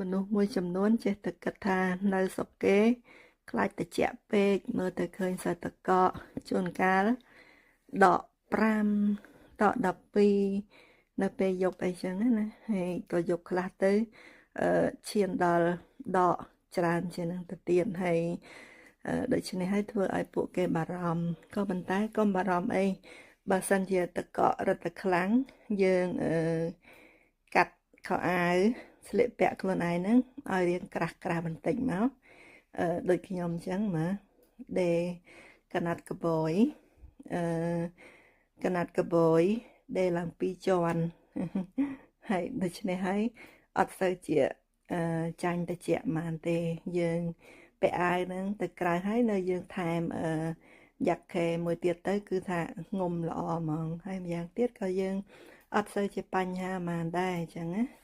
មនុស្សមួយចំនួនចេះតែគិតថានៅស្រុកគេខ្លាចត្រជាក់ពេកមើលទៅឃើញសត្វតកកជួនកាលដក5ដក12នៅពេលយប់អីចឹងណាហើយក៏យប់ខ្លះទៅអឺឈានដល់ដកច្រើនជាងនឹងទៅទៀតហើយដូច្នេះហើយធ្វើឲ្យពួកគេបារម្ភក៏ប៉ុន្តែកុំបារម្ភអីបើសិនជាតកករត់តែខ្លាំងយើងអឺកាត់ខោអាវស្លៀកពាក់ខ្លួនឯងហ្នឹងឲ្យរៀងក្រាស់ក្រាស់បន្តិចមកអឺដូចខ្ញុំអញ្ចឹងមកដេកណាត់កបយអឺកណាត់កបយដេឡើងពីរជាន់ហើយដូច្នេះហើយអត់សូវជាអឺចាញ់តិចហ្មងទេយើងពាក់អាវហ្នឹងទៅក្រៅហើយនៅយើងថែមអឺយ៉ាក់ខេមួយទៀតទៅគឺថាងុំល្អហ្មងហើយម្យ៉ាងទៀតក៏យើងអត់សូវជាបញ្ហាហ្មងដែរអញ្ចឹងណា។